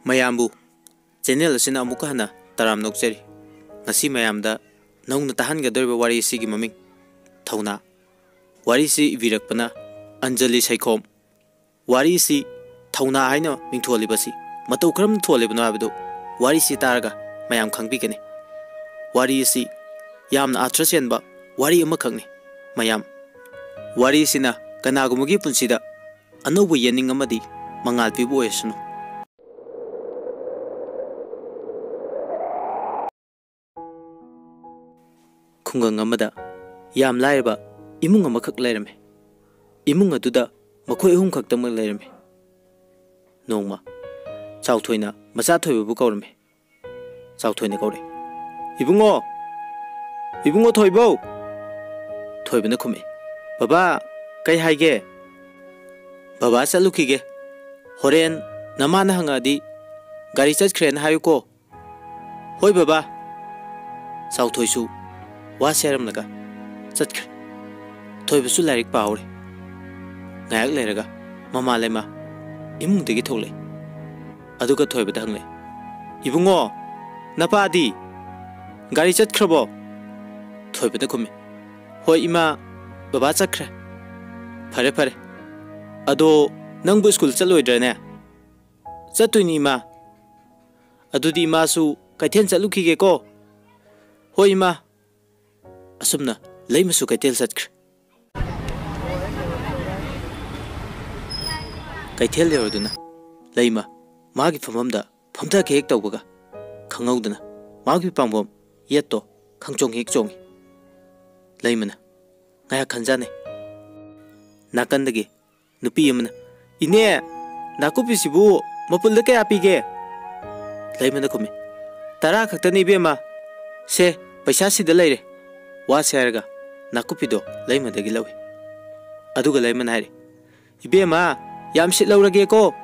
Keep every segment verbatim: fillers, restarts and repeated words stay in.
ꯃꯌꯥꯝꯕꯨ ꯆꯦꯅꯦꯜ ꯑꯁꯤꯅ ꯑꯃꯨꯛꯀ ꯍꯟꯅ ꯇꯔꯥꯝꯅ ꯑꯣꯛꯆꯔꯤ꯫ ꯉꯁꯤ ꯃꯌꯥꯝꯗ ꯅꯧꯅ ꯇꯥꯍꯟꯒꯗꯧꯔꯤꯕ ꯋꯥꯔꯤ ꯑꯁꯤꯒꯤ ꯃꯃꯤꯡ ꯊꯧꯅꯥ꯫ ꯋꯥꯔꯤꯁꯤ ꯏꯕꯤꯔꯛꯄꯅ ꯑꯟꯖꯂꯤ ꯁꯩꯈꯣꯝ꯫ ꯋꯥꯔꯤꯁꯤ ꯊꯧꯅꯥ ꯍꯥꯏꯅ ꯃꯤꯡꯊꯣꯜꯂꯤꯕꯁꯤ ꯃꯇꯧ ꯀꯔꯝꯅ ꯊꯣꯜꯂꯤꯕꯅꯣ ꯍꯥꯏꯕꯗꯨ ꯋꯥꯔꯤꯁꯤ ꯇꯥꯔꯒ ꯃꯌꯥꯝ ꯈꯪꯕꯤꯒꯅꯤ꯫ ꯋꯥꯔꯤ ꯑꯁꯤ ꯌꯥꯝꯅ ꯑꯥꯔꯊ ꯆꯦꯟꯕ ꯋꯥꯔꯤ ꯑꯃꯈꯛꯅꯤ꯫ ꯃꯌꯥꯝ, ꯋꯥꯔꯤꯁꯤꯅ ꯀꯅꯥꯒꯨꯝꯕꯒꯤ ꯄꯨꯟꯁꯤꯗ ꯑꯅꯧꯕ ꯌꯦꯅꯤꯡ ꯑꯃꯗꯤ ꯃꯉꯥꯜ ꯄꯤꯕ ꯑꯣꯏꯔꯁꯅꯨ꯫ ꯈꯨꯡꯒꯪ ꯑꯃꯗ ꯌꯥꯝ ꯂꯥꯏꯔꯕ ꯏꯃꯨꯡ ꯑꯃꯈꯛ ꯂꯩꯔꯝꯃꯤ꯫ ꯏꯃꯨꯡ ꯑꯗꯨꯗ ꯃꯈꯣꯏ ꯑꯍꯨꯝ ꯈꯛꯇꯃꯛ ꯂꯩꯔꯝꯃꯤ꯫ ꯅꯣꯡꯃ ꯆꯥꯎꯊꯣꯏꯅ ꯃꯆꯥ ꯊꯣꯏꯕꯕꯨ ꯀꯧꯔꯝꯃꯤ꯫ ꯆꯥꯎꯊꯣꯏꯅ ꯀꯧꯔꯛꯏ, "ꯏꯕꯨꯡꯉꯣ! ꯏꯕꯨꯡꯉꯣ ꯊꯣꯏꯕꯧ!" ꯊꯣꯏꯕꯅ ꯈꯨꯝꯃꯤ, "ꯕꯕꯥ, ꯀꯩ ꯍꯥꯏꯒꯦ?" "ꯕꯕꯥ ꯆꯠꯂꯨꯈꯤꯒꯦ꯫ ꯍꯣꯔꯦꯟ ꯅꯃꯥꯅ ꯍꯪꯉꯛꯑꯗꯤ ꯒꯥꯔꯤ ꯆꯠꯈ꯭ꯔꯦꯅ ꯍꯥꯏꯌꯨꯀꯣ꯫" "ꯍꯣꯏ ꯕꯕꯥ꯫" ꯆꯥꯎꯊꯣꯏꯁꯨ ꯋꯥꯁꯦ ꯍꯥꯏꯔꯝꯂꯒ ꯆꯠꯈ꯭ꯔꯦ꯫ ꯊꯣꯏꯕꯁꯨ ꯂꯥꯏꯔꯤꯛ ꯄꯥꯍꯧꯔꯦ꯫ ꯉꯥꯏꯍꯥꯛ ꯂꯩꯔꯒ ꯃꯃꯥ ꯂꯩꯃ ꯏꯃꯨꯡꯗꯒꯤ ꯊꯣꯛꯂꯛꯏ꯫ ꯑꯗꯨꯒ ꯊꯣꯏꯕꯗ ꯍꯪꯂꯛꯏ, "ꯏꯕꯨꯡꯉꯣ, ꯅꯄꯥꯗꯤ ꯒꯥꯔꯤ ꯆꯠꯈ꯭ꯔꯕꯣ?" ꯊꯣꯏꯕꯅ ꯈꯨꯝꯃꯤ, "ꯍꯣꯏ ꯏꯃꯥ, ꯕꯕꯥ ꯆꯠꯈ꯭ꯔꯦ꯫" "ꯐꯔꯦ ꯐꯔꯦ꯫ ꯑꯗꯣ ꯅꯪꯕꯨ ꯁ꯭ꯀꯨꯜ ꯆꯠꯂꯣꯏꯗ꯭ꯔꯅꯦ?" "ꯆꯠꯇꯣꯏꯅꯤ ꯏꯃꯥ꯫" "ꯑꯗꯨꯗꯤ ꯏꯃꯥꯁꯨ ꯀꯩꯊꯦꯜ ꯆꯠꯂꯨꯈꯤꯒꯦꯀꯣ꯫" "ꯍꯣꯏ ꯏꯃꯥ꯫" ꯑꯁꯨꯝꯅ ꯂꯩꯃꯁꯨ ꯀꯩꯊꯦꯜ ꯆꯠꯈ꯭ꯔꯦ꯫ ꯀꯩꯊꯦꯜ ꯌꯧꯔꯗꯨꯅ ꯂꯩꯃ ꯃꯥꯒꯤ ꯐꯝꯐꯝꯗ ꯐꯝꯊꯒꯦ ꯍꯦꯛ ꯇꯧꯕꯒ, ꯈꯪꯍꯧꯗꯅ ꯃꯥꯒꯤ ꯄꯥꯝꯕꯣꯝ ꯌꯦꯠꯇꯣ ꯈꯪꯆꯣꯡ ꯍꯦꯛ ꯆꯣꯡꯉꯤ꯫ ꯂꯩꯃꯅ ꯉꯥꯏꯍꯥꯛ ꯈꯟꯖꯥꯟꯅꯩ꯫ ꯅꯥꯀꯟꯗꯒꯤ ꯅꯨꯄꯤ ꯑꯃꯅ, "ꯏꯅꯦ, ꯅꯥꯀꯨꯞꯄꯤꯁꯤꯕꯨ ꯃꯄꯨꯜꯗ ꯀꯌꯥ ꯄꯤꯒꯦ?" ꯂꯩꯃꯅ ꯈꯨꯝꯃꯤ, "ꯇꯔꯥ ꯈꯛꯇꯅꯤ ꯏꯕꯦꯝꯃ꯫ ꯁꯦ, ꯄꯩꯁꯥ ꯁꯤꯗ ꯂꯩꯔꯦ꯫" ꯋꯥꯁꯦ ꯍꯥꯏꯔꯒ ꯅꯥꯀꯨꯞꯄꯤꯗꯣ ꯂꯩꯃꯗꯒꯤ ꯂꯧꯏ꯫ ꯑꯗꯨꯒ ꯂꯩꯃꯅ ꯍꯥꯏꯔꯤ, "ꯏꯕꯦꯝꯃ, ꯌꯥꯝ ꯁꯤꯠꯍꯧꯔꯒꯦꯀꯣ꯫"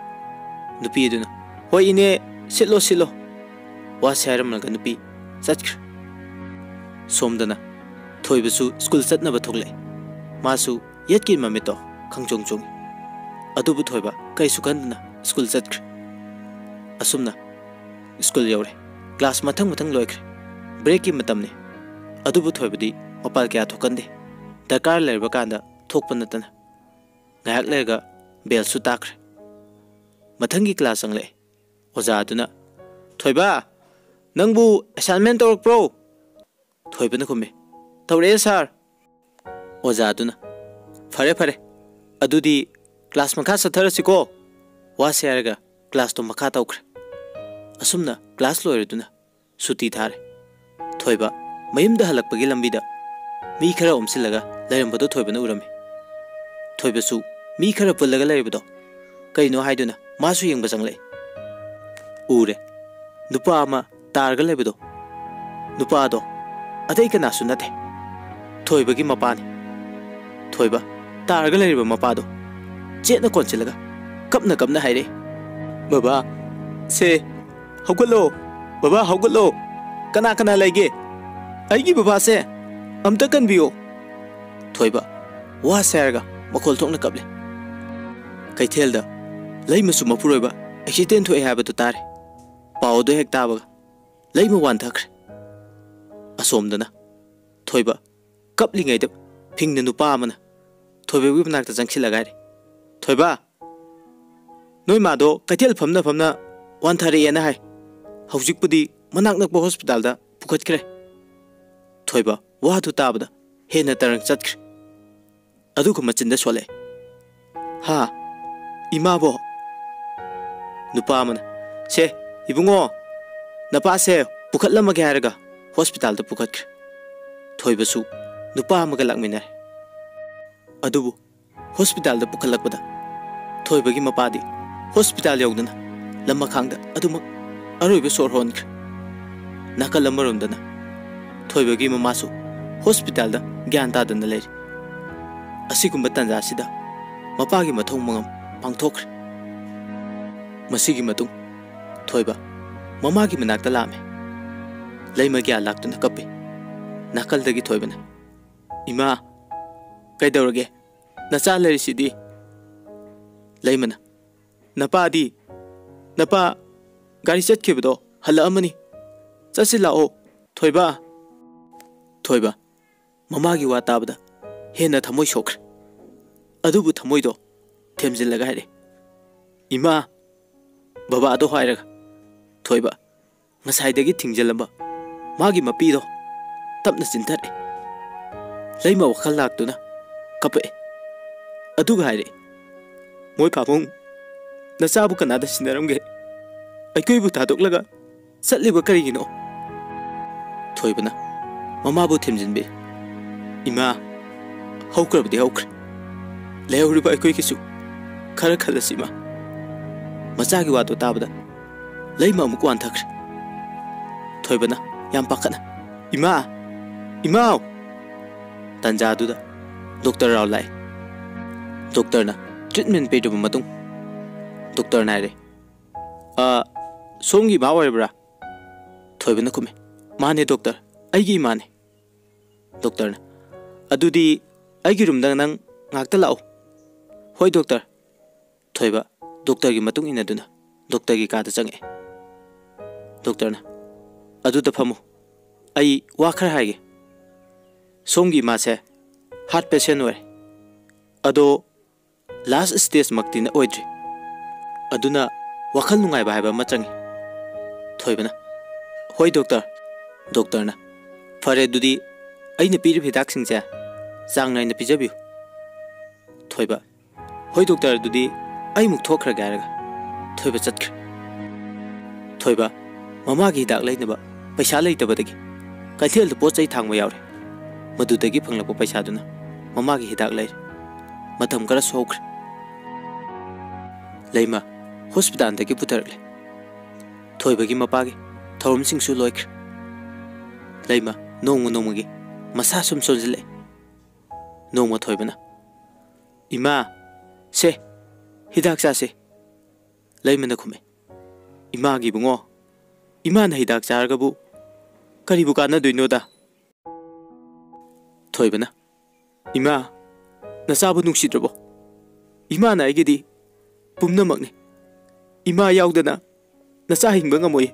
ꯅꯨꯄꯤ ꯑꯗꯨꯅ, "ꯍꯣꯏ ꯏꯅꯦ, ꯁꯤꯠꯂꯣ, ꯁꯤꯠꯂꯣ꯫" ꯋꯥꯁꯦ ꯍꯥꯏꯔꯝꯂꯒ ꯅꯨꯄꯤ ꯆꯠꯈ꯭ꯔꯦ꯫ ꯁꯣꯝꯗꯅ ꯊꯣꯏꯕꯁꯨ ꯁ꯭ꯀꯨꯜ ꯆꯠꯅꯕ ꯊꯣꯛꯂꯛꯑꯦ꯫ ꯃꯥꯁꯨ ꯌꯦꯠꯀꯤ ꯃꯃꯤꯠꯇꯣ ꯈꯪꯆꯣꯡ ꯆꯣꯡꯉꯤ꯫ ꯑꯗꯨꯕꯨ ꯊꯣꯏꯕ ꯀꯩꯁꯨ ꯈꯟꯗꯅ ꯁ꯭ꯀꯨꯜ ꯆꯠꯈ꯭ꯔꯦ꯫ ꯑꯁꯨꯝꯅ ꯁ꯭ꯀꯨꯜ ꯌꯧꯔꯦ꯫ ꯀ꯭ꯂꯥꯁ ꯃꯊꯪ ꯃꯊꯪ ꯂꯣꯏꯈ꯭ꯔꯦ꯫ ꯕ꯭ꯔꯦꯛꯀꯤ ꯃꯇꯝꯅꯤ꯫ ꯑꯗꯨꯕꯨ ꯊꯣꯏꯕꯗꯤ ꯃꯄꯥꯜ ꯀꯌꯥ ꯊꯣꯛꯀꯟꯗꯦ꯫ ꯗꯔꯀꯥꯔ ꯂꯩꯔꯕ ꯀꯥꯟꯗ ꯊꯣꯛꯄ ꯅꯠꯇꯅ꯫ ꯉꯥꯏꯍꯥꯛ ꯂꯩꯔꯒ ꯕꯦꯜꯁꯨ ꯇꯥꯈ꯭ꯔꯦ꯫ ꯃꯊꯪꯒꯤ ꯀ꯭ꯂꯥꯁ ꯆꯪꯂꯛꯑꯦ꯫ ꯑꯣꯖꯥ ꯑꯗꯨꯅ, "ꯊꯣꯏꯕ, ꯅꯪꯕꯨ ꯑꯦꯁꯥꯏꯟꯃꯦꯟ ꯇꯧꯔꯛꯄ꯭ꯔꯣ?" ꯊꯣꯏꯕꯅ ꯈꯨꯝꯃꯤ, "ꯇꯧꯔꯛꯑꯦ ꯁꯥꯔ"꯫ ꯑꯣꯖꯥ ꯑꯗꯨꯅ, "ꯐꯔꯦ ꯐꯔꯦ, ꯑꯗꯨꯗꯤ ꯀ꯭ꯂꯥꯁ ꯃꯈꯥ ꯆꯠꯊꯔꯁꯤꯀꯣ"꯫ ꯋꯥꯁꯦ ꯍꯥꯏꯔꯒ ꯀ꯭ꯂꯥꯁꯇꯣ ꯃꯈꯥ ꯇꯧꯈ꯭ꯔꯦ꯫ ꯑꯁꯨꯝꯅ ꯀ꯭ꯂꯥꯁ ꯂꯣꯏꯔꯗꯨꯅ ꯁꯨꯇꯤ ꯊꯥꯔꯦ꯫ ꯊꯣꯏꯕ ꯃꯌꯨꯝꯗ ꯍꯜꯂꯛꯄꯒꯤ ꯂꯝꯕꯤꯗ ꯃꯤ ꯈꯔ ꯑꯣꯝꯁꯤꯜꯂꯒ ꯂꯩꯔꯝꯕꯗꯨ ꯊꯣꯏꯕꯅ ꯎꯔꯝꯃꯤ꯫ ꯊꯣꯏꯕꯁꯨ ꯃꯤ ꯈꯔ ꯄꯨꯜꯂꯒ ꯂꯩꯔꯤꯕꯗꯣ ꯀꯩꯅꯣ ꯍꯥꯏꯗꯨꯅ ꯃꯥꯁꯨ ꯌꯦꯡꯕ ꯆꯪꯂꯛꯏ꯫ ꯎꯔꯦ, ꯅꯨꯄꯥ ꯑꯃ ꯇꯥꯔꯒ ꯂꯩꯕꯗꯣ꯫ ꯅꯨꯄꯥꯗꯣ ꯑꯇꯩ ꯀꯅꯥꯁꯨ ꯅꯠꯇꯦ, ꯊꯣꯏꯕꯒꯤ ꯃꯄꯥꯅꯤ꯫ ꯊꯣꯏꯕ ꯇꯥꯔꯒ ꯂꯩꯔꯤꯕ ꯃꯄꯥꯗꯣ ꯆꯦꯠꯅ ꯀꯣꯟꯁꯤꯜꯂꯒ ꯀꯞꯅ ꯀꯞꯅ ꯍꯥꯏꯔꯛꯏ, "ꯕꯕꯥ, ꯁꯦ, ꯍꯧꯒꯠꯂꯣ꯫ ꯕꯕꯥ, ꯍꯧꯒꯠꯂꯣ꯫ ꯀꯅꯥ ꯀꯅꯥ ꯂꯩꯒꯦ? ꯑꯩꯒꯤ ꯕꯕꯥꯁꯦ ꯑꯝꯇ ꯀꯟꯕꯤꯌꯣ"꯫ ꯊꯣꯏꯕ ꯋꯥꯁꯦ ꯍꯥꯏꯔꯒ ꯃꯈꯣꯜ ꯊꯣꯛꯅ ꯀꯞꯂꯦ꯫ ꯀꯩꯊꯦꯜꯗ ꯂꯩꯃꯁꯨ ꯃꯄꯨꯔꯣꯏꯕ ꯑꯦꯛꯁꯤꯗꯦꯟ ꯊꯣꯛꯑꯦ ꯍꯥꯏꯕꯗꯨ ꯇꯥꯔꯦ꯫ ꯄꯥꯎ ꯑꯗꯨ ꯍꯦꯛ ꯇꯥꯕꯒ ꯂꯩꯃ ꯋꯥꯟꯊꯈ꯭ꯔꯦ꯫ ꯑꯁꯣꯝꯗꯅ ꯊꯣꯏꯕ ꯀꯞꯂꯤꯉꯩꯗ ꯐꯤꯡꯅ ꯅꯨꯄꯥ ꯑꯃꯅ ꯊꯣꯏꯕꯒꯤ ꯃꯅꯥꯛꯇ ꯆꯪꯁꯤꯜꯂꯒ ꯍꯥꯏꯔꯦ, "ꯊꯣꯏꯕ, ꯅꯣꯏ ꯃꯥꯗꯣ ꯀꯩꯊꯦꯜ ꯐꯝꯅ ꯐꯝꯅ ꯋꯥꯟꯊꯔꯛꯑꯦꯅ ꯍꯥꯏ꯫ ꯍꯧꯖꯤꯛꯄꯨꯗꯤ ꯃꯅꯥꯛ ꯅꯛꯄ ꯍꯣꯁꯄꯤꯇꯥꯜꯗ ꯄꯨꯈꯠꯈ꯭ꯔꯦ"꯫ ꯊꯣꯏꯕ ꯋꯥꯗꯨ ꯇꯥꯕꯗ ꯍꯦꯟꯅ ꯇꯔꯪ ꯆꯠꯈ꯭ꯔꯦ꯫ ꯑꯗꯨꯒ ꯃꯆꯤꯟꯗ ꯁꯣꯜꯂꯛꯑꯦ, "ꯍꯥ? ꯏꯃꯥꯕꯣ?" ꯅꯨꯄꯥ ꯑꯃꯅ, "ꯁꯦ, ꯏꯕꯨꯡꯉꯣ, ꯅꯄꯥꯁꯦ ꯄꯨꯈꯠꯂꯝꯃꯒꯦ" ꯍꯥꯏꯔꯒ ꯍꯣꯁꯄꯤꯇꯥꯜꯗ ꯄꯨꯈꯠꯈ꯭ꯔꯦ꯫ ꯊꯣꯏꯕꯁꯨ ꯅꯨꯄꯥ ꯑꯃꯒ ꯂꯥꯛꯃꯤꯟꯅꯔꯦ꯫ ꯑꯗꯨꯕꯨ ꯍꯣꯁꯄꯤꯇꯥꯜꯗ ꯄꯨꯈꯠꯂꯛꯄꯗ ꯊꯣꯏꯕꯒꯤ ꯃꯄꯥꯗꯤ ꯍꯣꯁꯄꯤꯇꯥꯜ ꯌꯧꯗꯅ ꯂꯝꯃꯈꯥꯡꯗ ꯑꯗꯨꯃꯛ ꯑꯔꯣꯏꯕ ꯁꯣꯔ ꯍꯣꯟꯈ꯭ꯔꯦ꯫ ꯅꯥꯀꯜ ꯑꯃꯔꯣꯝꯗꯅ ꯊꯣꯏꯕꯒꯤ ꯃꯃꯥꯁꯨ ꯍꯣꯁꯄꯤꯇꯥꯜꯗ ꯒ꯭ꯌꯥꯟ ꯇꯥꯗꯅ ꯂꯩꯔꯤ꯫ ꯑꯁꯤꯒꯨꯝꯕ ꯇꯥꯟꯖꯥꯁꯤꯗ ꯃꯄꯥꯒꯤ ꯃꯊꯧ ꯃꯉꯝ ꯄꯥꯡꯊꯣꯛꯈ꯭ꯔꯦ꯫ ꯃꯁꯤꯒꯤ ꯃꯇꯨꯡ ꯊꯣꯏꯕ ꯃꯃꯥꯒꯤ ꯃꯅꯥꯛꯇ ꯂꯥꯛꯑꯝꯃꯤ꯫ ꯂꯩꯃ ꯒ꯭ꯌꯥꯟ ꯂꯥꯛꯇꯨꯅ ꯀꯞꯄꯤ꯫ ꯅꯥꯀꯜꯗꯒꯤ ꯊꯣꯏꯕꯅ, "ꯏꯃꯥ, ꯀꯩꯗꯧꯔꯒꯦ? ꯅꯆꯥ ꯂꯩꯔꯤꯁꯤꯗꯤ?" ꯂꯩꯃꯅ, "ꯅꯄꯥꯗꯤ? ꯅꯄꯥ ꯒꯥꯔꯤ ꯆꯠꯈꯤꯕꯗꯣ ꯍꯜꯂꯛꯑꯝꯃꯅꯤ꯫ ꯆꯠꯁꯤ ꯂꯥꯛꯑꯣ, ꯊꯣꯏꯕ꯫ ꯊꯣꯏꯕ ꯃꯃꯥꯒꯤ ꯋꯥ ꯇꯥꯕꯗ ꯍꯦꯟꯅ ꯊꯃꯣꯏ ꯁꯣꯛꯈ꯭ꯔꯦ꯫ ꯑꯗꯨꯕꯨ ꯊꯃꯣꯏꯗꯣ ꯊꯦꯝꯖꯤꯜꯂꯒ ꯍꯥꯏꯔꯦ, "ꯏꯃꯥ, ꯕꯕꯥꯗꯣ ꯍꯥꯏꯔꯒ ꯊꯣꯏꯕ ꯉꯁꯥꯏꯗꯒꯤ ꯊꯤꯡꯖꯤꯜꯂꯝꯕ ꯃꯥꯒꯤ ꯃꯄꯤꯗꯣ ꯇꯞꯅ ꯆꯤꯟꯊꯔꯛꯑꯦ꯫ ꯂꯩꯃ ꯋꯥꯈꯜ ꯂꯥꯛꯇꯨꯅ ꯀꯞꯄꯛꯑꯦ꯫ ꯑꯗꯨꯒ ꯍꯥꯏꯔꯛꯑꯦ, "ꯃꯣꯏ ꯄꯥꯕꯨꯡ, ꯅꯆꯥꯕꯨ ꯀꯅꯥꯗ ꯁꯤꯟꯅꯔꯝꯒꯦ? ꯑꯩꯈꯣꯏꯕꯨ ꯊꯥꯗꯣꯛꯂꯒ ꯆꯠꯂꯤꯕ ꯀꯔꯤꯒꯤꯅꯣ?" ꯊꯣꯏꯕꯅ ꯃꯃꯥꯕꯨ ꯊꯦꯝꯖꯤꯟꯕꯤ, "ꯏꯃꯥ, ꯍꯧꯈ꯭ꯔꯕꯗꯤ ꯍꯧꯈ꯭ꯔꯦ꯫ ꯂꯩꯍꯧꯔꯤꯕ ꯑꯩꯈꯣꯏꯒꯤꯁꯨ ꯈꯔ ꯈꯜꯂꯁꯤ, ꯏꯃꯥ꯫" ꯃꯆꯥꯒꯤ ꯋꯥꯗꯨ ꯇꯥꯕꯗ ꯂꯩꯃ ꯑꯃꯨꯛ ꯋꯥꯟꯊꯈ꯭ꯔꯦ꯫ ꯊꯣꯏꯕꯅ ꯌꯥꯝ ꯄꯥꯈꯠꯅ, "ꯏꯃꯥ! ꯏꯃꯥꯎ!" ꯇꯟꯖꯥꯗꯨꯗ ꯗꯣꯛꯇꯔ ꯔꯥꯎ ꯂꯥꯛꯑꯦ꯫ ꯗꯣꯛꯇꯔꯅ ꯇ꯭ꯔꯤꯠꯃꯦꯟ ꯄꯤꯔꯕ ꯃꯇꯨꯡ, ꯗꯣꯛꯇꯔꯅ ꯍꯥꯏꯔꯦ, "ꯑ, ꯁꯣꯝꯒꯤ ꯏꯃꯥ ꯑꯣꯏꯔꯕ꯭ꯔꯥ?" ꯊꯣꯏꯕꯅ ꯈꯨꯝꯃꯦ, "ꯃꯥꯅꯦ ꯗꯣꯛꯇꯔ, ꯑꯩꯒꯤ ꯏꯃꯥꯅꯦ꯫" ꯗꯣꯛꯇꯔꯅ, "ꯑꯗꯨꯗꯤ ꯑꯩꯒꯤ ꯔꯨꯝꯗ ꯅꯪ ꯉꯥꯛꯇ ꯂꯥꯛꯑꯣ꯫" "ꯍꯣꯏ ꯗꯣꯛꯇꯔ꯫" ꯊꯣꯏꯕ ꯗꯣꯛꯇꯔꯒꯤ ꯃꯇꯨꯡ ꯏꯟꯅꯗꯨꯅ ꯗꯣꯛꯇꯔꯒꯤ ꯀꯥꯗ ꯆꯪꯉꯛꯑꯦ꯫ ꯗꯣꯛꯇꯔꯅ, "ꯑꯗꯨꯗ ꯐꯝꯃꯨ, ꯑꯩ ꯋꯥ ꯈꯔ ꯍꯥꯏꯒꯦ꯫ ꯁꯣꯝꯒꯤ ꯏꯃꯥꯁꯦ ꯍꯥꯔꯠ ꯄꯦꯁꯦꯟ ꯑꯣꯏꯔꯦ, ꯑꯗꯣ ꯂꯥꯁ ꯁ꯭ꯇꯦꯖꯃꯛꯇꯤ ꯑꯣꯏꯗ꯭ꯔꯤ, ꯑꯗꯨꯅ ꯋꯥꯈꯜ ꯅꯨꯡꯉꯥꯏꯕ ꯍꯥꯏꯕ ꯑꯃ ꯆꯪꯉꯤ꯫" ꯊꯣꯏꯕꯅ, "ꯍꯣꯏ ꯗꯣꯛꯇꯔ꯫" ꯗꯣꯛꯇꯔꯅ, "ꯐꯔꯦ, ꯑꯗꯨꯗꯤ ꯑꯩꯅ ꯄꯤꯔꯤꯕ ꯍꯤꯗꯥꯛꯁꯤꯡꯁꯦ ꯆꯥꯡ ꯅꯥꯏꯅ ꯄꯤꯖꯕꯤꯌꯨ꯫" ꯊꯣꯏꯕ, "ꯍꯣꯏ ꯗꯣꯛꯇꯔ, ꯑꯗꯨꯗꯤ ꯑꯩꯃꯨꯛ ꯊꯣꯛꯈ꯭ꯔꯒꯦ," ꯍꯥꯏꯔꯒ ꯊꯣꯏꯕ ꯆꯠꯈ꯭ꯔꯦ꯫ ꯊꯣꯏꯕ ꯃꯃꯥꯒꯤ ꯍꯤꯗꯥꯛ ꯂꯩꯅꯕ ꯄꯩꯁꯥ ꯂꯩꯇꯕꯗꯒꯤ ꯀꯩꯊꯦꯜꯗ ꯄꯣꯠ ꯆꯩ ꯊꯥꯡꯕ ꯌꯥꯎꯔꯦ꯫ ꯃꯗꯨꯗꯒꯤ ꯐꯪꯂꯛꯄ ꯄꯩꯁꯥꯗꯨꯅ ꯃꯃꯥꯒꯤ ꯍꯤꯗꯥꯛ ꯂꯩꯔꯦ꯫ ꯃꯇꯝ ꯈꯔꯁꯨ ꯍꯧꯈ꯭ꯔꯦ꯫ ꯂꯩꯃ ꯍꯣꯁꯄꯤꯇꯥꯜꯗꯒꯤ ꯄꯨꯊꯔꯛꯂꯦ꯫ ꯊꯣꯏꯕꯒꯤ ꯃꯄꯥꯒꯤ ꯊꯧꯔꯝꯁꯤꯡꯁꯨ ꯂꯣꯏꯈ꯭ꯔꯦ꯫ ꯂꯩꯃ ꯅꯣꯡꯃ ꯅꯣꯡꯃꯒꯤ ꯃꯁꯥ ꯁꯨꯝ ꯁꯣꯟꯖꯤꯜꯂꯛꯑꯦ꯫ ꯅꯣꯡꯃ ꯊꯣꯏꯕꯅ, "ꯏꯃꯥ, ꯁꯦ, ꯍꯤꯗꯥꯛ ꯆꯥꯁꯦ꯫" ꯂꯩꯃꯅ ꯈꯨꯝꯃꯦ, "ꯏꯃꯥꯒꯤ ꯏꯕꯨꯡꯉꯣ, ꯏꯃꯥꯅ ꯍꯤꯗꯥꯛ ꯆꯥꯔꯒꯕꯨ ꯀꯔꯤꯕꯨ ꯀꯥꯟꯅꯗꯣꯏꯅꯣꯗ?" ꯊꯣꯏꯕꯅ, "ꯏꯃꯥ, ꯅꯆꯥꯕꯨ ꯅꯨꯡꯁꯤꯗ꯭ꯔꯕꯣ? ꯏꯃꯥꯅ ꯑꯩꯒꯤꯗꯤ ꯄꯨꯝꯅꯃꯛꯅꯤ꯫ ꯏꯃꯥ ꯌꯥꯎꯗꯅ ꯅꯆꯥ ꯍꯤꯡꯕ ꯉꯝꯃꯣꯏ꯫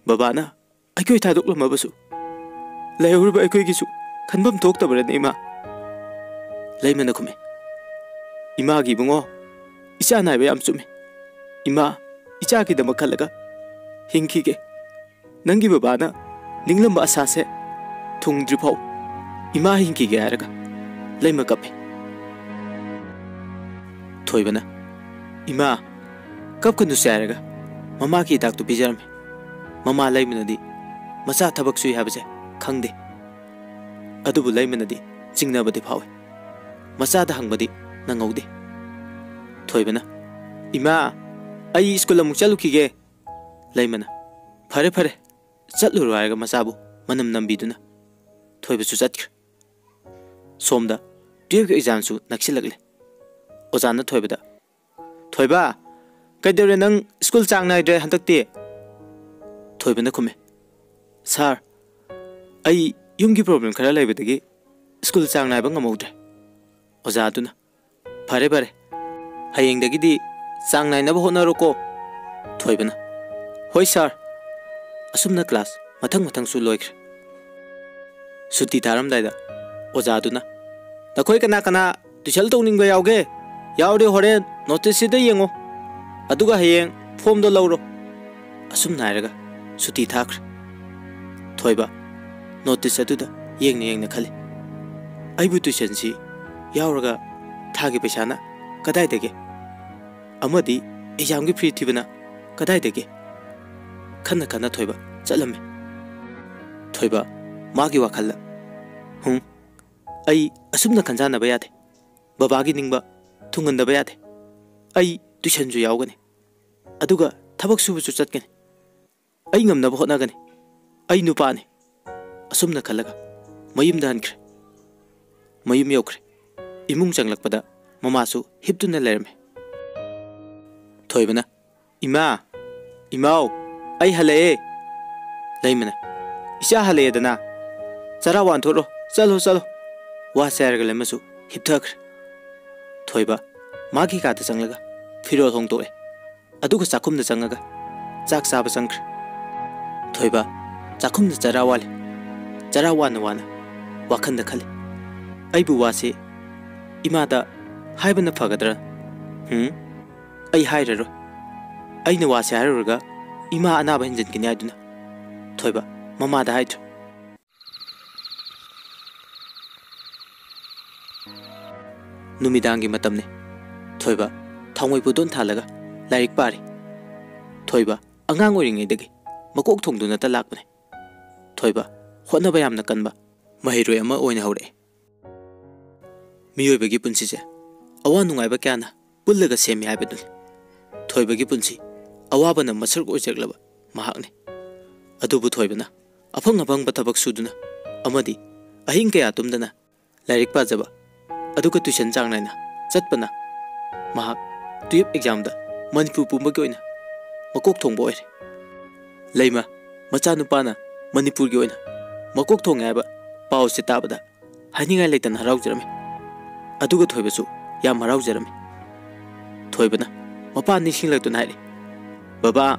ꯕꯕꯥꯅ ꯑꯩꯈꯣꯏ ꯊꯥꯗꯣꯛꯂꯝꯃꯕꯁꯨ ꯂꯩꯍꯧꯔꯤꯕ ꯑꯩꯈꯣꯏꯒꯤꯁꯨ ꯈꯟꯐꯝ ꯊꯣꯛꯇꯕ꯭ꯔꯅꯦ, ꯏꯃꯥ?" ꯂꯩꯃꯅ ꯈꯨꯝꯃꯤ, "ꯏꯃꯥꯒꯤ ꯏꯕꯨꯡꯉꯣ, ꯏꯆꯥ ꯅꯥꯏꯕ ꯌꯥꯝ ꯆꯨꯝꯃꯤ꯫ ꯏꯃꯥ, ꯏꯆꯥꯒꯤꯗꯃꯛ ꯈꯜꯂꯒ ꯍꯤꯡꯈꯤꯒꯦ꯫ ꯅꯪꯒꯤ ꯕꯕꯥꯅ ꯅꯤꯡꯂꯝꯕ ꯑꯁꯥꯁꯦ ꯊꯨꯡꯗ꯭ꯔꯤꯐꯥꯎ ꯏꯃꯥ ꯍꯤꯡꯈꯤꯒꯦ" ꯍꯥꯏꯔꯒ ꯂꯩꯃ ꯀꯞꯄꯤ꯫ ꯊꯣꯏꯕꯅ, "ꯏꯃꯥ, ꯀꯞꯀꯅꯨꯁꯦ" ꯍꯥꯏꯔꯒ ꯃꯃꯥꯒꯤ ꯍꯤꯗꯥꯛꯇꯨ ꯄꯤꯖꯔꯝꯃꯤ꯫ ꯃꯃꯥ ꯂꯩꯃꯅꯗꯤ ꯃꯆꯥ ꯊꯕꯛ ꯁꯨꯏ ꯍꯥꯏꯕꯁꯦ ꯈꯪꯗꯦ꯫ ꯑꯗꯨꯕꯨ ꯂꯩꯃꯅꯗꯤ ꯆꯤꯡꯅꯕꯗꯤ ꯐꯥꯎꯏ꯫ ꯃꯆꯥꯗ ꯍꯪꯕꯗꯤ ꯅꯪꯍꯧꯗꯦ꯫ ꯊꯣꯏꯕꯅ, "ꯏꯃꯥ, ꯑꯩ ꯁ꯭ꯀꯨꯜ ꯑꯃꯨꯛ ꯆꯠꯂꯨꯈꯤꯒꯦ"꯫ ꯂꯩꯃꯅ, "ꯐꯔꯦ, ꯐꯔꯦ, ꯆꯠꯂꯨꯔꯣ" ꯍꯥꯏꯔꯒ ꯃꯆꯥꯕꯨ ꯃꯅꯝ ꯅꯝꯕꯤꯗꯨꯅ ꯊꯣꯏꯕꯁꯨ ꯆꯠꯈ꯭ꯔꯦ꯫ ꯁꯣꯝꯗ ꯇꯨꯌꯦꯜꯐꯀꯤ ꯑꯦꯛꯖꯥꯝꯁꯨ ꯅꯛꯁꯤꯜꯂꯛꯂꯦ꯫ ꯑꯣꯖꯥꯅ ꯊꯣꯏꯕꯗ, "ꯊꯣꯏꯕ, ꯀꯩꯗꯧꯔꯦ ꯅꯪ ꯁ꯭ꯀꯨꯜ ꯆꯥꯡ ꯅꯥꯏꯗ꯭ꯔꯦ ꯍꯟꯗꯛꯇꯤ?" ꯊꯣꯏꯕꯅ ꯈꯨꯝꯃꯤ, "ꯁꯥꯔ, ꯑꯩ ꯌꯨꯝꯒꯤ ꯄ꯭ꯔꯣꯕ꯭ꯂꯦꯝ ꯈꯔ ꯂꯩꯕꯗꯒꯤ ꯁ꯭ꯀꯨꯜ ꯆꯥꯡ ꯅꯥꯏꯕ ꯉꯝꯍꯧꯗ꯭ꯔꯦ"꯫ ꯑꯣꯖꯥꯗꯨꯅ, "ꯐꯔꯦ, ꯐꯔꯦ, ꯍꯌꯦꯡꯗꯒꯤꯗꯤ ꯆꯥꯡ ꯅꯥꯏꯅꯕ ꯍꯣꯠꯅꯔꯣꯀꯣ"꯫ ꯊꯣꯏꯕꯅ, "ꯍꯣꯏ ꯁꯥꯔ"꯫ ꯑꯁꯨꯝꯅ ꯀ꯭ꯂꯥꯁ ꯃꯊꯪ ꯃꯊꯪꯁꯨ ꯂꯣꯏꯈ꯭ꯔꯦ꯫ ꯁꯨꯇꯤ ꯊꯥꯔꯝꯗꯥꯏꯗ ꯑꯣꯖꯥꯗꯨꯅ, "ꯅꯈꯣꯏ ꯀꯅꯥ ꯀꯅꯥ ꯇꯨꯏꯁꯟ ꯇꯧꯅꯤꯡꯕ ꯌꯥꯎꯒꯦ? ꯌꯥꯎꯔꯦ, ꯍꯣꯔꯦꯟ ꯅꯣꯇꯤꯁꯁꯤꯗ ꯌꯦꯡꯉꯣ, ꯑꯗꯨꯒ ꯍꯌꯦꯡ ꯐꯣꯝꯗꯣ ꯂꯧꯔꯣ"꯫ ꯑꯁꯨꯝꯅ ꯍꯥꯏꯔꯒ ꯁꯨꯇꯤ ꯊꯥꯈ꯭ꯔꯦ꯫ ꯊꯣꯏꯕ ꯅꯣꯇꯤꯁ ꯑꯗꯨꯗ ꯌꯦꯡꯅ ꯌꯦꯡꯅ ꯈꯜꯂꯤ, "ꯑꯩꯕꯨ ꯇꯨꯏꯁꯟꯁꯤ ꯌꯥꯎꯔꯒ ꯊꯥꯒꯤ ꯄꯩꯁꯥꯅ ꯀꯗꯥꯏꯗꯒꯤ? ꯑꯃꯗꯤ ꯑꯦꯛꯖꯥꯝꯒꯤ ꯐꯤ ꯊꯤꯕꯅ ꯀꯗꯥꯏꯗꯒꯤ?" ꯈꯟꯅ ꯈꯟꯅ ꯊꯣꯏꯕ ꯆꯠꯂꯝꯃꯤ꯫ ꯊꯣꯏꯕ ꯃꯥꯒꯤ ꯋꯥꯈꯜꯗ, "ꯍꯨꯝ, ꯑꯩ ꯑꯁꯨꯝꯅ ꯈꯟꯖꯥꯟꯅꯕ ꯌꯥꯗꯦ꯫ ꯕꯕꯥꯒꯤ ꯅꯤꯡꯕ ꯊꯨꯡꯍꯟꯗꯕ ꯌꯥꯗꯦ꯫ ꯑꯩ ꯇꯨꯏꯁꯟꯁꯨ ꯌꯥꯎꯒꯅꯤ꯫ ꯑꯗꯨꯒ ꯊꯕꯛ ꯁꯨꯕꯁꯨ ꯆꯠꯀꯅꯤ꯫ ꯑꯩ ꯉꯝꯅꯕ ꯍꯣꯠꯅꯒꯅꯤ꯫ ꯑꯩ ꯅꯨꯄꯥꯅꯤ"꯫ ꯑꯁꯨꯝꯅ ꯈꯜꯂꯒ ꯃꯌꯨꯝꯗ ꯍꯟꯈ꯭ꯔꯦ꯫ ꯃꯌꯨꯝ ꯌꯧꯈ꯭ꯔꯦ꯫ ꯏꯃꯨꯡ ꯆꯪꯂꯛꯄꯗ ꯃꯃꯥꯁꯨ ꯍꯤꯞꯇꯨꯅ ꯂꯩꯔꯝꯃꯤ꯫ ꯊꯣꯏꯕꯅ, "ꯏꯃꯥ, ꯏꯃꯥꯎ, ꯑꯩ ꯍꯜꯂꯛꯑꯦ"꯫ ꯂꯩꯃꯅ, "ꯏꯆꯥ ꯍꯜꯂꯛꯑꯦꯗꯅ, ꯆꯔꯥ ꯋꯥꯟꯊꯣꯛꯂꯣ, ꯆꯠꯂꯣ, ꯆꯠꯂꯣ"꯫ ꯋꯥꯁꯦ ꯍꯥꯏꯔꯒ ꯂꯩꯃꯁꯨ ꯍꯤꯞꯊꯈ꯭ꯔꯦ꯫ ꯊꯣꯏꯕ ꯃꯥꯒꯤ ꯀꯥꯗ ꯆꯪꯂꯒ ꯐꯤꯔꯣꯜ ꯍꯣꯡꯗꯣꯛꯑꯦ꯫ ꯑꯗꯨꯒ ꯆꯥꯛꯈꯨꯝꯗ ꯆꯪꯉꯒ ꯆꯥꯛ ꯆꯥꯕ ꯆꯪꯈ꯭ꯔꯦ꯫ ꯊꯣꯏꯕ ꯆꯥꯛꯈꯨꯝꯗ ꯆꯔꯥ ꯋꯥꯜꯂꯤ꯫ ꯆꯔꯥ ꯋꯥꯅ ꯋꯥꯅ ꯋꯥꯈꯜꯗ ꯈꯜꯂꯤ, "ꯑꯩꯕꯨ ꯋꯥꯁꯤ ꯏꯃꯥꯗ ꯍꯥꯏꯕꯅ ꯐꯒꯗ꯭ꯔꯥ? ꯎꯝ, ꯑꯩ ꯍꯥꯏꯔꯔꯣꯏ꯫ ꯑꯩꯅ ꯋꯥꯁꯤ ꯍꯥꯏꯔꯨꯔꯒ ꯏꯃꯥ ꯑꯅꯥꯕ ꯍꯦꯟꯖꯤꯟꯒꯅꯤ ꯍꯥꯏꯗꯨꯅ ꯊꯣꯏꯕ ꯃꯃꯥꯗ ꯍꯥꯏꯗ꯭ꯔꯦ"꯫ ꯅꯨꯃꯤꯗꯥꯡꯒꯤ ꯃꯇꯝꯅꯤ꯫ ꯊꯣꯏꯕ ꯊꯥꯎꯃꯩ ꯄꯨꯗꯣꯟ ꯊꯥꯜꯂꯒ ꯂꯥꯏꯔꯤꯛ ꯄꯥꯔꯤ꯫ ꯊꯣꯏꯕ ꯑꯉꯥꯡ ꯑꯣꯏꯔꯤꯉꯩꯗꯒꯤ ꯃꯀꯣꯛ ꯊꯣꯡꯗꯨꯅꯇ ꯂꯥꯛꯄꯅꯤ꯫ ꯊꯣꯏꯕ ꯍꯣꯠꯅꯕ ꯌꯥꯝꯅ ꯀꯟꯕ ꯃꯍꯩꯔꯣꯏ ꯑꯃ ꯑꯣꯏꯅ ꯍꯧꯔꯛꯏ꯫ ꯃꯤꯑꯣꯏꯕꯒꯤ ꯄꯨꯟꯁꯤꯁꯦ ꯑꯋꯥ ꯅꯨꯡꯉꯥꯏꯕ ꯀꯌꯥꯅ ꯄꯨꯜꯂꯒ ꯁꯦꯝꯃꯤ ꯍꯥꯏꯕꯗꯨꯅꯤ꯫ ꯊꯣꯏꯕꯒꯤ ꯄꯨꯟꯁꯤ ꯑꯋꯥꯕꯅ ꯃꯁꯔꯨꯛ ꯑꯣꯏꯖꯔꯛꯂꯕ ꯃꯍꯥꯛꯅꯤ꯫ ꯑꯗꯨꯕꯨ ꯊꯣꯏꯕꯅ ꯑꯐꯪ ꯑꯐꯪꯕ ꯊꯕꯛ ꯁꯨꯗꯨꯅ ꯑꯃꯗꯤ ꯑꯍꯤꯡ ꯀꯌꯥ ꯇꯨꯝꯗꯅ ꯂꯥꯏꯔꯤꯛ ꯄꯥꯖꯕ, ꯑꯗꯨꯒ ꯇ꯭ꯌꯨꯁꯟ ꯆꯥꯡ ꯅꯥꯏꯅ ꯆꯠꯄꯅ ꯃꯍꯥꯛ ꯇꯨꯌꯦꯜꯞ ꯑꯦꯛꯖꯥꯝꯗ ꯃꯅꯤꯄꯨꯔ ꯄꯨꯝꯕꯒꯤ ꯑꯣꯏꯅ ꯃꯀꯣꯛ ꯊꯣꯡꯕ ꯑꯣꯏꯔꯦ꯫ ꯂꯩꯃ ꯃꯆꯥꯅꯨꯄꯥꯅ ꯃꯅꯤꯄꯨꯔꯒꯤ ꯑꯣꯏꯅ ꯃꯀꯣꯛ ꯊꯣꯡꯉꯦ ꯍꯥꯏꯕ ꯄꯥꯎꯁꯦ ꯇꯥꯕꯗ ꯍꯥꯏꯅꯤꯡꯉꯥꯏ ꯂꯩꯇꯅ ꯍꯔꯥꯎꯖꯔꯝꯃꯤ꯫ ꯑꯗꯨꯒ ꯊꯣꯏꯕꯁꯨ ꯌꯥꯝ ꯍꯔꯥꯎꯖꯔꯝꯃꯤ꯫ ꯊꯣꯏꯕꯅ ꯃꯄꯥ ꯅꯤꯡꯁꯤꯡꯂꯛꯇꯨꯅ ꯍꯥꯏꯔꯤ, "ꯕꯕꯥ,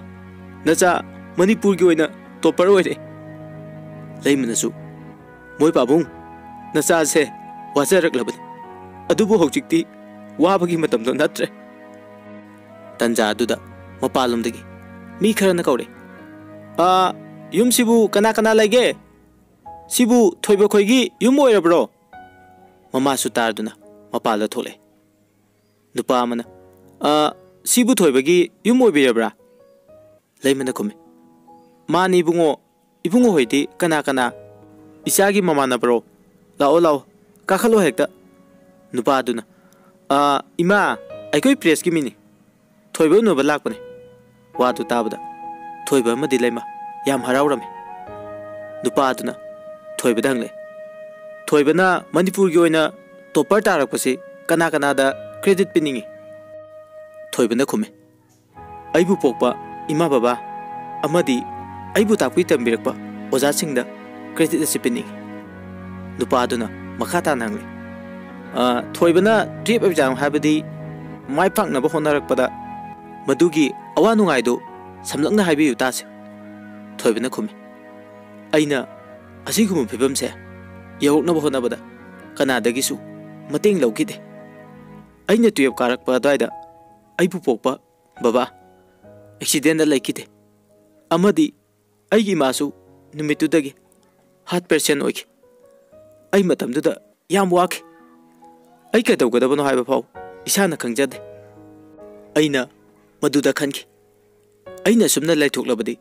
ꯅꯆꯥ ꯃꯅꯤꯄꯨꯔꯒꯤ ꯑꯣꯏꯅ ꯇꯣꯞꯄꯔ ꯑꯣꯏꯔꯦ"꯫ ꯂꯩꯃꯅꯁꯨ, "ꯃꯣꯏ ꯄꯥꯕꯨꯡ, ꯅꯆꯥꯁꯦ ꯋꯥꯖꯔꯛꯂꯕꯅꯤ, ꯑꯗꯨꯕꯨ ꯍꯧꯖꯤꯛꯇꯤ ꯋꯥꯕꯒꯤ ꯃꯇꯝꯗꯣ ꯅꯠꯇ꯭ꯔꯦ"꯫ ꯇꯟꯖꯥ ꯑꯗꯨꯗ ꯃꯄꯥꯟꯂꯣꯝꯗꯒꯤ ꯃꯤ ꯈꯔꯅ ꯀꯧꯔꯦ, "ꯑꯥ, ꯌꯨꯝꯁꯤꯕꯨ ꯀꯅꯥ ꯀꯅꯥ ꯂꯩꯒꯦ? ꯁꯤꯕꯨ ꯊꯣꯏꯕ ꯈꯣꯏꯒꯤ ꯌꯨꯝ ꯑꯣꯏꯔꯕ꯭ꯔꯣ?" ꯃꯃꯥꯁꯨ ꯇꯥꯔꯗꯨꯅ ꯃꯄꯥꯟꯗ ꯊꯣꯛꯂꯛꯑꯦ꯫ ꯅꯨꯄꯥ ꯑꯃꯅ, "ꯑ, ꯁꯤꯕꯨ ꯊꯣꯏꯕꯒꯤ ꯌꯨꯝ ꯑꯣꯏꯕꯤꯔꯕ꯭ꯔꯥ?" ꯂꯩꯃꯅ ꯈꯨꯝꯃꯤ, "ꯃꯥꯅꯤ ꯏꯕꯨꯡꯉꯣ, ꯏꯕꯨꯡꯉꯣ ꯍꯣꯏꯗꯤ ꯀꯅꯥ ꯀꯅꯥ?" "ꯏꯆꯥꯒꯤ ꯃꯃꯥꯟꯅꯕꯔꯣ? ꯂꯥꯛꯑꯣ ꯂꯥꯛꯑꯣ, ꯀꯥꯈꯠꯂꯣ ꯍꯦꯛꯇ"꯫ ꯅꯨꯄꯥꯗꯨꯅ, "ꯑ, ꯏꯃꯥ, ꯑꯩꯈꯣꯏ ꯄ꯭ꯔꯦꯁꯀꯤ ꯃꯤꯅꯤ, ꯊꯣꯏꯕ ꯎꯅꯕ ꯂꯥꯛꯄꯅꯤ"꯫ ꯋꯥꯗꯨ ꯇꯥꯕꯗ ꯊꯣꯏꯕ ꯑꯃꯗꯤ ꯂꯩꯃ ꯌꯥꯝ ꯍꯔꯥꯎꯔꯝꯃꯤ꯫ ꯅꯨꯄꯥ ꯑꯗꯨꯅ ꯊꯣꯏꯕꯗ ꯍꯪꯂꯦ, "ꯊꯣꯏꯕꯅ ꯃꯅꯤꯄꯨꯔꯒꯤ ꯑꯣꯏꯅ ꯇꯣꯞꯄꯔ ꯇꯥꯔꯛꯄꯁꯤ ꯀꯅꯥ ꯀꯅꯥꯗ ꯀ꯭ꯔꯦꯗꯤꯠ ꯄꯤꯅꯤꯡꯏ?" ꯊꯣꯏꯕꯅ ꯈꯨꯝꯃꯤ, "ꯑꯩꯕꯨ ꯄꯣꯛꯄ ꯏꯃꯥ ꯕꯕꯥ ꯑꯃꯗꯤ ꯑꯩꯕꯨ ꯇꯥꯛꯄꯤ ꯇꯝꯕꯤꯔꯛꯄ ꯑꯣꯖꯥꯁꯤꯡꯗ ꯀ꯭ꯔꯦꯗꯤꯠ ꯑꯁꯤ ꯄꯤꯅꯤꯡꯏ"꯫ ꯅꯨꯄꯥ ꯑꯗꯨꯅ ꯃꯈꯥ ꯇꯥꯅ ꯍꯪꯂꯦ, "ꯑ, ꯊꯣꯏꯕꯅ ꯇꯨꯌꯦꯜꯞ ꯑꯦꯛꯖꯥꯝ ꯍꯥꯏꯕꯗꯤ ꯃꯥꯏ ꯄꯥꯛꯅꯕ ꯍꯣꯠꯅꯔꯛꯄꯗ ꯃꯗꯨꯒꯤ ꯑꯋꯥ ꯅꯨꯡꯉꯥꯏꯗꯨ ꯁꯝꯂꯞꯅ ꯍꯥꯏꯕꯤꯌꯨ ꯇꯥꯁꯦ," ꯊꯣꯏꯕꯅ ꯈꯨꯝꯃꯤ꯫ ꯑꯩꯅ ꯑꯁꯤꯒꯨꯝꯕ ꯐꯤꯕꯝꯁꯦ ꯌꯧꯔꯛꯅꯕ ꯍꯣꯠꯅꯕꯗ ꯀꯅꯥꯗꯒꯤꯁꯨ ꯃꯇꯦꯡ ꯂꯧꯈꯤꯗꯦ꯫ ꯑꯩꯅ ꯇꯨꯌꯦꯜꯞ ꯀꯥꯔꯛꯄ ꯑꯗꯨꯋꯥꯏꯗ ꯑꯩꯕꯨ ꯄꯣꯛꯄ ꯕꯕꯥ ꯑꯦꯛꯁꯤꯗꯦꯟꯗ ꯂꯩꯈꯤꯗꯦ, ꯑꯃꯗꯤ ꯑꯩꯒꯤ ꯏꯃꯥꯁꯨ ꯅꯨꯃꯤꯠꯇꯨꯗꯒꯤ ꯍꯥꯔꯠ ꯄꯦꯁꯦꯟ ꯑꯣꯏꯈꯤ꯫ ꯑꯩ ꯃꯇꯝꯗꯨꯗ ꯌꯥꯝ ꯋꯥꯈꯤ꯫ ꯑꯩ ꯀꯩꯗꯧꯒꯗꯕꯅꯣ ꯍꯥꯏꯕ ꯐꯥꯎ ꯏꯁꯥꯅ ꯈꯪꯖꯗꯦ꯫ ꯑꯩꯅ ꯃꯗꯨꯗ ꯈꯟꯈꯤ, ꯑꯩꯅ ꯁꯨꯝꯅ ꯂꯩꯊꯣꯛꯂꯕꯗꯤ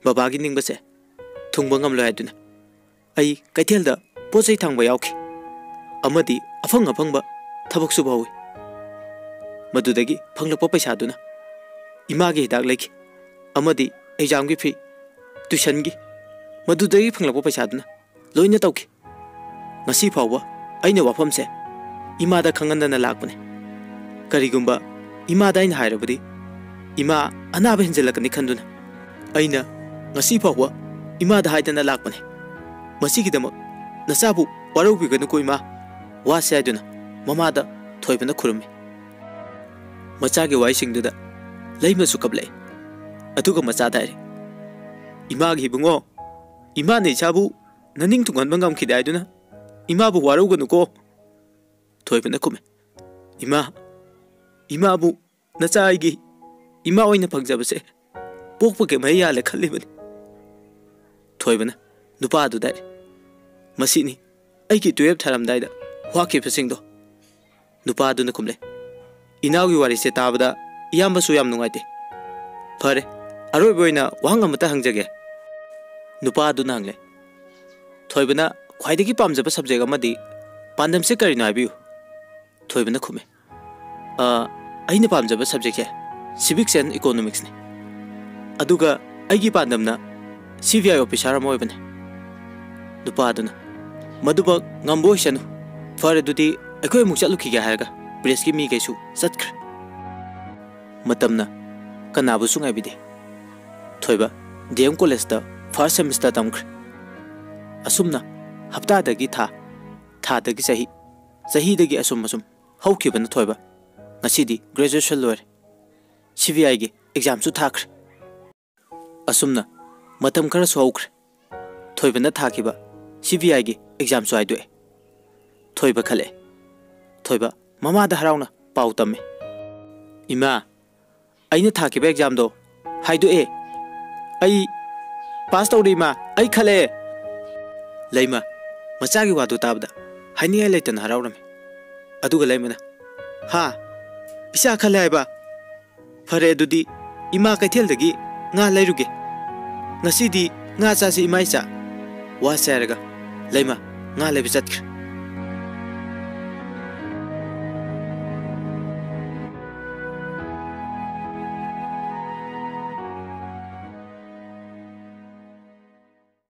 ꯕꯕꯥꯒꯤ ꯅꯤꯡꯕꯁꯦ ꯊꯨꯡꯕ ꯉꯝꯂꯣꯏ ꯍꯥꯏꯗꯨꯅ꯫ ꯑꯩ ꯀꯩꯊꯦꯜꯗ ꯄꯣꯠ ꯆꯩ ꯊꯥꯡꯕ ꯌꯥꯎꯈꯤ ꯑꯃꯗꯤ ꯑꯐꯪ ꯑꯐꯪꯕ ꯊꯕꯛ ꯁꯨꯕ ꯍꯧꯏ꯫ ꯃꯗꯨꯗꯒꯤ ꯐꯪꯂꯛꯄ ꯄꯩꯁꯥꯗꯨꯅ ꯏꯃꯥꯒꯤ ꯍꯤꯗꯥꯛ ꯂꯩꯈꯤ ꯑꯃꯗꯤ ꯑꯦꯛꯖꯥꯝꯒꯤ ꯐꯤ, ꯇ꯭ꯌꯨꯁꯟꯒꯤ, ꯃꯗꯨꯗꯒꯤ ꯐꯪꯂꯛꯄ ꯄꯩꯁꯥꯗꯨꯅ ꯂꯣꯏꯅ ꯇꯧꯈꯤ꯫ ꯉꯁꯤ ꯐꯥꯎꯕ ꯑꯩꯅ ꯋꯥꯐꯝꯁꯦ ꯏꯃꯥꯗ ꯈꯪꯍꯟꯗꯅ ꯂꯥꯛꯄꯅꯦ꯫ ꯀꯔꯤꯒꯨꯝꯕ ꯏꯃꯥꯗ ꯑꯩꯅ ꯍꯥꯏꯔꯕꯗꯤ ꯏꯃꯥ ꯑꯅꯥꯕ ꯍꯦꯟꯖꯤꯜꯂꯛꯀꯅꯤ ꯈꯟꯗꯨꯅ꯫ ꯑꯩꯅ ꯉꯁꯤ ꯐꯥꯎꯕ ꯏꯃꯥꯗ ꯍꯥꯏꯗꯅ ꯂꯥꯛꯄꯅꯦ꯫ ꯃꯁꯤꯒꯤꯗꯃꯛ ꯅꯆꯥꯕꯨ ꯋꯥꯔꯧꯕꯤꯒꯅꯨꯀꯣ ꯏꯃꯥ, ꯋꯥꯁꯦ ꯍꯥꯏꯗꯨꯅ ꯃꯃꯥꯗ ꯊꯣꯏꯕꯅ ꯈꯨꯔꯨꯝꯃꯤ꯫ ꯃꯆꯥꯒꯤ ꯋꯥꯍꯩꯁꯤꯡꯗꯨꯗ ꯂꯩꯃꯁꯨ ꯀꯞꯂꯛꯏ꯫ ꯑꯗꯨꯒ ꯃꯆꯥꯗ ꯍꯥꯏꯔꯦ, "ꯏꯃꯥꯒꯤ ꯏꯕꯨꯡꯉꯣ, ꯏꯃꯥꯅ ꯏꯆꯥꯕꯨ ꯅꯅꯤꯡ ꯊꯨꯡꯍꯟꯕ ꯉꯝꯈꯤꯗꯦ ꯍꯥꯏꯗꯨꯅ ꯏꯃꯥꯕꯨ ꯋꯥꯔꯧꯒꯅꯨꯀꯣ꯫" ꯊꯣꯏꯕꯅ ꯈꯨꯝꯃꯤ, "ꯏꯃꯥ, ꯏꯃꯥꯕꯨ ꯅꯆꯥ ꯑꯩꯒꯤ ꯏꯃꯥ ꯑꯣꯏꯅ ꯐꯪꯖꯕꯁꯦ ꯄꯣꯛꯄꯒꯤ ꯃꯍꯩ ꯌꯥꯜꯂꯦ ꯈꯜꯂꯤꯕꯅꯤ꯫" ꯊꯣꯏꯕꯅ ꯅꯨꯄꯥꯗꯨꯗ ꯍꯥꯏꯔꯦ, "ꯃꯁꯤꯅꯤ ꯑꯩꯒꯤ ꯇꯨꯌꯦꯜꯞ ꯊꯥꯔꯝꯗꯥꯏꯗ ꯋꯥꯈꯤꯕꯁꯤꯡꯗꯣ꯫" ꯅꯨꯄꯥꯗꯨꯅ ꯈꯨꯝꯂꯦ, "ꯏꯅꯥꯎꯒꯤ ꯋꯥꯔꯤꯁꯦ ꯇꯥꯕꯗ ꯏꯌꯥꯝꯕꯁꯨ ꯌꯥꯝ ꯅꯨꯡꯉꯥꯏꯇꯦ꯫ ꯐꯔꯦ, ꯑꯔꯣꯏꯕ ꯑꯣꯏꯅ ꯋꯥꯍꯪ ꯑꯃꯇ ꯍꯪꯖꯒꯦ꯫" ꯅꯨꯄꯥꯗꯨꯅ ꯍꯪꯂꯦ, "ꯊꯣꯏꯕꯅ ꯈ꯭ꯋꯥꯏꯗꯒꯤ ꯄꯥꯝꯖꯕ ꯁꯕꯖꯦꯛ ꯑꯃꯗꯤ ꯄꯥꯟꯗꯝꯁꯦ ꯀꯔꯤꯅꯣ ꯍꯥꯏꯕꯤꯌꯨ꯫" ꯊꯣꯏꯕꯅ ꯈꯨꯝꯃꯦ, "ꯑ, ꯑꯩꯅ ꯄꯥꯝꯖꯕ ꯁꯕꯖꯦꯛꯁꯦ civics and economicsꯅꯤ꯫ ꯑꯗꯨꯒ ꯑꯩꯒꯤ ꯄꯥꯟꯗꯝꯅ C B I officer ꯑꯃ ꯑꯣꯏꯕꯅꯤ꯫" ꯅꯨꯄꯥꯗꯨꯅ, "ꯃꯗꯨꯃꯛ ꯉꯝꯕ ꯑꯣꯏꯁꯅꯨ꯫ ꯐꯔꯦ, ꯑꯗꯨꯗꯤ ꯑꯩꯈꯣꯏ ꯑꯃꯨꯛ ꯆꯠꯂꯨꯈꯤꯒꯦ," ꯍꯥꯏꯔꯒ ꯄ꯭ꯔꯦꯁꯀꯤ ꯃꯤꯈꯩꯁꯨ ꯆꯠꯈ꯭ꯔꯦ꯫ ꯃꯇꯝꯅ ꯀꯅꯥꯕꯨꯁꯨ ꯉꯥꯏꯕꯤꯗꯦ꯫ ꯊꯣꯏꯕ D M collegeꯇ first semester ꯇꯝꯈ꯭ꯔꯦ꯫ ꯑꯁꯨꯝꯅ ꯍꯞꯇꯥꯗꯒꯤ ꯊꯥ, ꯊꯥꯗꯒꯤ ꯆꯍꯤ, ꯆꯍꯤꯗꯒꯤ ꯑꯁꯨꯝ ꯑꯁꯨꯝ ꯍꯧꯈꯤꯕꯅ ꯊꯣꯏꯕ ꯉꯁꯤꯗꯤ graduation ꯂꯣꯏꯔꯦ꯫ C B Iꯒꯤ examꯁꯨ ꯊꯥꯈ꯭ꯔꯦ꯫ ꯑꯁꯨꯝꯅ ꯃꯇꯝ ꯈꯔꯁꯨ ꯍꯧꯈ꯭ꯔꯦ꯫ ꯊꯣꯏꯕꯅ ꯊꯥꯈꯤꯕ ꯁꯤ ꯕꯤ ꯑꯥꯏꯒꯤ ꯑꯦꯛꯖꯥꯝꯁꯨ ꯍꯥꯏꯗꯣꯛꯑꯦ꯫ ꯊꯣꯏꯕ ꯈꯜꯂꯛꯑꯦ꯫ ꯊꯣꯏꯕ ꯃꯃꯥꯗ ꯍꯔꯥꯎꯅ ꯄꯥꯎ ꯇꯝꯃꯤ꯫ "ꯏꯃꯥ, ꯑꯩꯅ ꯊꯥꯈꯤꯕ ꯑꯦꯛꯖꯥꯝꯗꯣ ꯍꯥꯏꯗꯣꯛꯑꯦ꯫ ꯑꯩ ꯄꯥꯁ ꯇꯧꯔꯦ ꯏꯃꯥ, ꯑꯩ ꯈꯜꯂꯛꯑꯦ꯫" ꯂꯩꯃ ꯃꯆꯥꯒꯤ ꯋꯥꯗꯨ ꯇꯥꯕꯗ ꯍꯥꯏꯅꯤꯡꯉꯥꯏ ꯂꯩꯇꯅ ꯍꯔꯥꯎꯔꯝꯃꯤ꯫ ꯑꯗꯨꯒ ꯂꯩꯃꯅ, "ꯍꯥ? ꯏꯆꯥ ꯈꯜꯂꯦ ꯍꯥꯏꯕ? ꯐꯔꯦ ꯑꯗꯨꯗꯤ ꯏꯃꯥ ꯀꯩꯊꯦꯜꯗꯒꯤ ꯉꯥ ꯂꯩꯔꯨꯒꯦ꯫ ꯉꯁꯤꯗꯤ ꯉꯥ ꯆꯥꯁꯤ ꯏꯃꯥ ꯏꯆꯥ꯫" ꯋꯥꯁꯦ ꯍꯥꯏꯔꯒ ꯂꯩꯃ ꯉꯥ ꯂꯩꯕ ꯆꯠꯈ꯭ꯔꯦ꯫